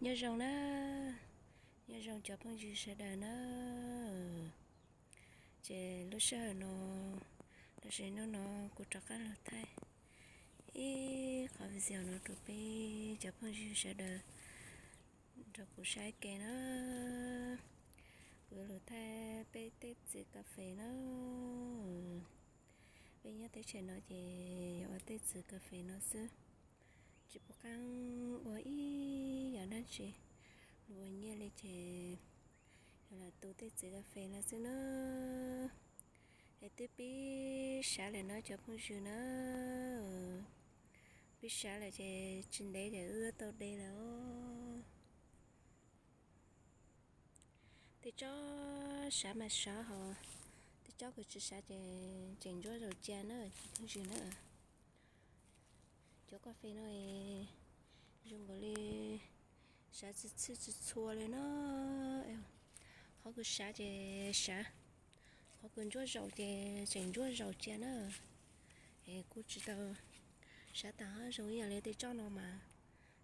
Nyob zoo na, nyob zoo cov phooj ywg sawv daws na. Ces lub sij hawm no, los sis hnub no kuv rov qab los thaij ib qhov video no rau peb cov phooj ywg sawv daws nrog kuv saib ke na. Kuv yuav los thaij peb tej txiv kas fes na. Peb nyob teb chaws no ces yog ua tej txiv kas fes no xwb, tsis pom qab ua ib yam dab tsi, luag ua nyiaj li ces yog lam tu tej txiv kas fes no xwb na. Es twb pib sab lawm no cov phooj ywg na. Pib sab lawm ces tsis ntev ces wb tau de lawm os. Tej tsob sab mas sab hos, tej tsob kws tsis sab ces tseem ntsuab zaus cia na cov phooj ywg na. Cov kas fes no zoo nkaus li sab tsis txhij tsis txhua li na. Qhov kws sab ces sab, qhov kws ntsuab zaus ces tseem ntsuab zaus cia na. Es kuj tsis tau sab tag, zoo ib yam li tej tsob no mas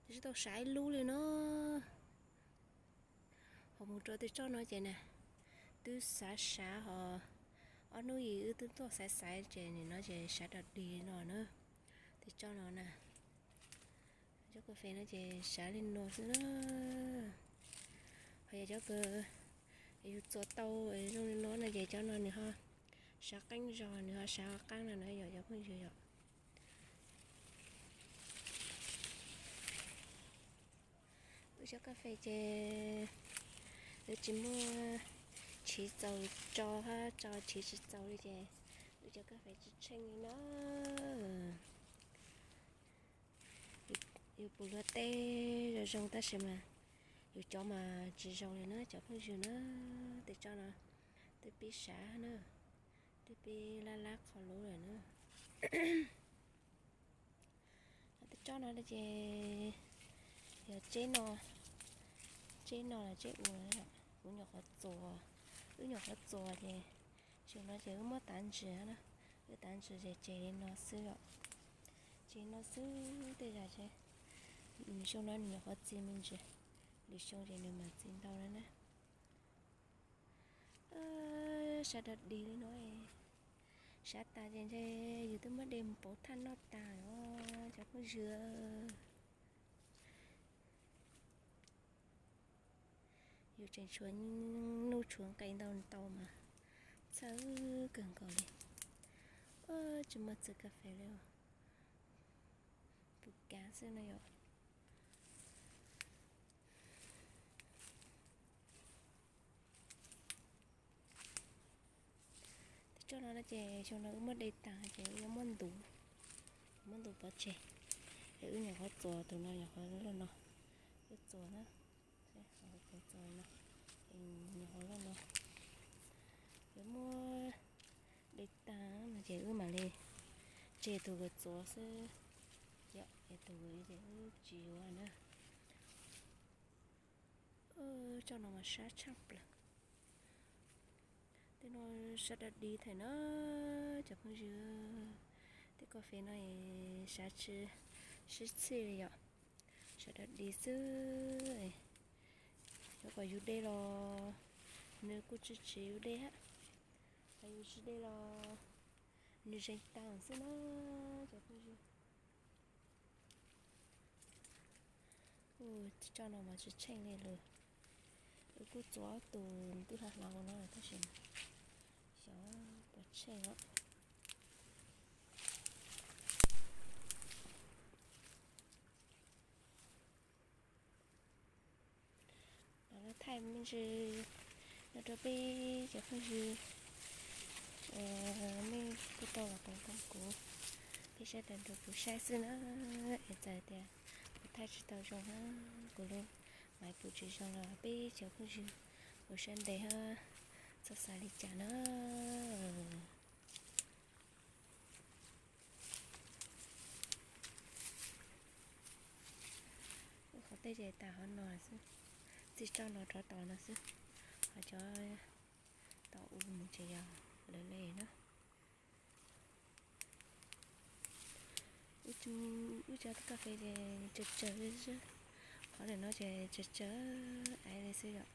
twb tsis tau sab ib lub li no. Ho mus rau tej tsob no ces na, twb xav xav ho ob hnub yim wb twb tuaj xaiv xaiv ces nim no ces sab dog dig no na. Tej tsob no na, cov kas fes no ces sab li no xwb na. Ho yog cov kws yus txuas tau zoo li no no ces cov no nws ho sab qeeb zog, nws ho sab qab no na yom cov phooj ywg yom. Wb cov kas fes ces wb tsis muaj chiv txaus tso hab tso chiv tsis txaus li ces wb cov kas fes tsis tsheej li na. Yus pum luag teb zoo zoo tab sis mas yus cov mas tsis zoo li na cov phooj ywg na. Tej tsob no twb pib sab na, twb pib lab lab qhov lub lawm na. Tej tsob no ces yog tseb no, tseb no los tseb ua, kuv nyuam qhuav txuas, wb nyuam qhuav txuas ces xyoo no ces wb muab tav ntsws na, wb tav ntsws ces tseg li no xwb os. Tseg li no xwb tej zag ces xyoo no nws nyuam qhuav txi me ntsis, lwm xyoo ces nws mam txi ntau na na. Sab dog dig li no, sab tas ces ntshe yus twb muab de mus pauv thaj noj tas os cov phooj ywg. Yus tseem tshuav nuj tshuav nqe ntau ntau mas txhawj kawg nkaus li. Tsis muaj txiv kas fes li, pum kav xwb no yom. Tej tsob no ces xyoo no wb muab de tag ces wb yuav muab ntuv, muab ntuv pov tseg. Es wb nyuam qhuav txuas tus no nyuam qhuav loj no, wb txuas na, txuas no, nyuam qhuav loj no, yuav muab de tag no ces wb mam li tseg tus kws txuas xwb, yom, es tus kws ces wb tsis yuav na. Tsob no mas sab tshaj plaws. Tej no sab dog dig thiab na cov phooj ywg. Tej kas fes no sab tsis sib txhij li yom, sab dog dig xwb. Yuav kom yus de los nws kuj tsis tsim yus de hab, ho yus tsis de los nws zeeg tag xwb na cov phooj ywg. Tsob no mas tsis tsheej li lawm. Wb kuj txuas ob tug twb hla hlauv no lawm tab sis xyov puas tsheej os. Los thaij me ntsis no rau peb cov phooj ywg, nej kuj tau los koom kuv, peb sawv daws nrog kuv saib xwb na. Es txawm tias kuv thaij tsis tau zoo hab kuv lub maiv pum tsis zoo los peb cov phooj ywg ua siab ntev hab txhob xav li cas na. Qhov tej ces tas hov no xwb, txij tsob no rov tom no xwb, ho cov tom u mus ces yog lawv le na. Wb cov kas fes ces tsawg tsawg li xwb, Qhov ntawm no ces tsawv tsawv aiv li xwb yom.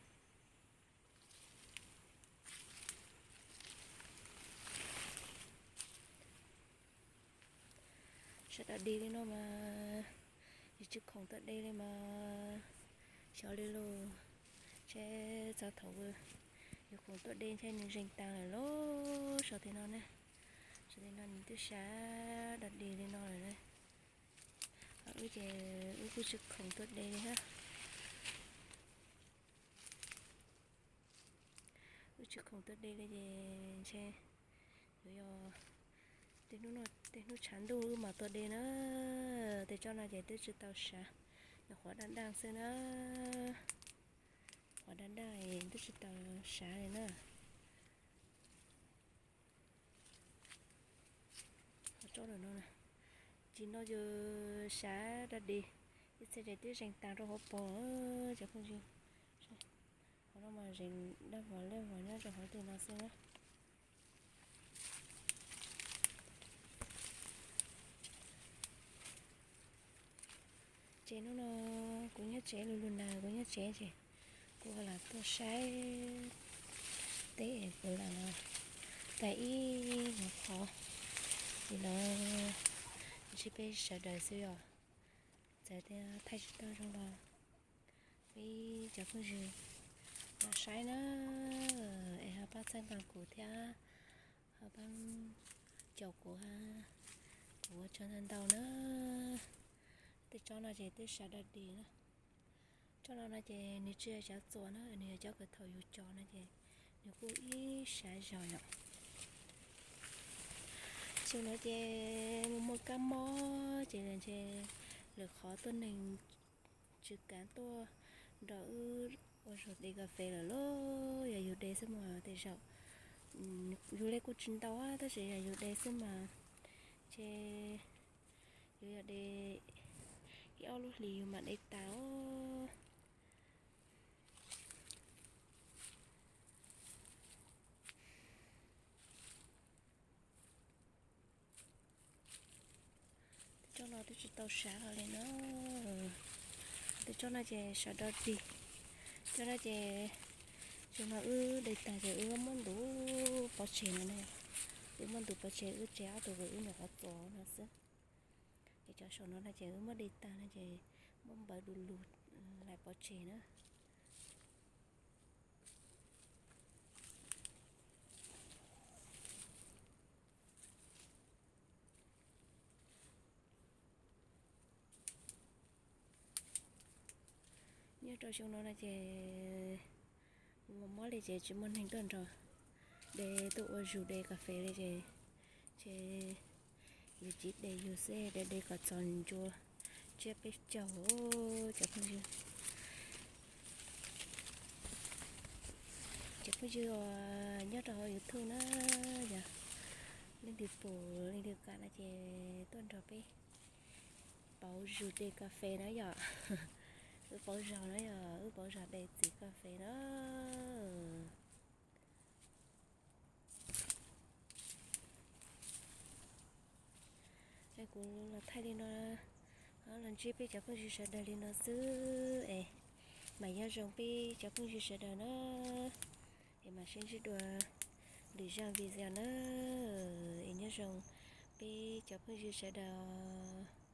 Sawv daws de li no mas yus tsis khoom tuaj de li mas xyov li lauj. Ntshe txog thaum yus khoom tuaj de ntshe nws zeeg tas lawm lauj. Saum tej no ne, saum tej no nws twb sab dog dig li no lawm na. Ho wb ces wb kuj tsis khoom tuaj de li thiab. Wb tsis khoom tuaj de li ces ntshe yuav yog tej hnub no, tej hnub tshav ntuj wb mam tuaj de na. Tej tsob no ces twb tsis tau sav, nyuam qhuav daj daj xwb na. Qhuav daj daj twb tsis tau sav li na. Qhov tsob ntawm no, tsis no yus sav dog dig, ib txhia ces twb zeeg tas rau hauv paus cov phooj ywg. Qhov no mas zeeg daj vog lej vog nyob rau hauv tej no xwb na. Ces hnub no kuv nyob tsev, lug lug nas kuv nyob tsev ces kuv lam tuaj saib teb es kuv lam tag ib nyuag qhov li no ntsib peb sawv daws xwb os. Txawm tias thaij tsis tau zoo los peb cov phooj ywg los saib na, es ho pab txhawb nqa kuv thiab ho pab caum kuv, kuv ua tsaug ntau ntau na. Tej tsob no ces twb sav dog dig na. Tsob no no ces nws tsis yog cov txuas na, nws yog cov kws thaum yus cog no ces nws kuj ib sab zog yom. Xyoo no ces mus muaj kab mob ces ntshe lwm qhov tuab neeg tsis kav tuaj nrog wb ua zug de kas fes lawm lauj. Yog yus de xwb mas tej zaum, yus li kuj tsis ntau tab sis yog yus de xwb mas ces yus yog de ib ob lub hlis yus mam de tas os. Tej tsob no twb tsis tau sav hlo li no. Tej tsob no ces sav dog dig. Tsob no ces tsob no wb de tag ces wb muab ntuv pov tseg no ne. Wb muab ntuv pov tseg, wb tseg ob tug uas wb nyuam qhuav txuas no xwb. Ces cov saum no no ces wb muab de tag no ces muab npawv du lug lais pov tseg na. Nyob rau xyoo no no ces mob li ces tsis muaj neeg tuaj nrog de tuaj ua zug de kas fes li ces, ces yus cia de yus xwb, de de kom txog ncua tsiab peb caug cov phooj ywg. Cov phooj ywg uas nyob rau hauv YouTube na, yog leej twg pum leej twg kam no ces tuaj nrog peb pauv zug de kas fes na yom. Wb pauv zog na yom, wb pauv zog de txiv kas fes na. Kuv los thaij li no, los ntsib peb cov phooj ywg sawv daws li no xwb es mam nyob zoo peb cov phooj ywg sawv daws na, es mam sib ntsib dua lwm zaj video na, es nyob zoo peb cov phooj ywg sawv daws.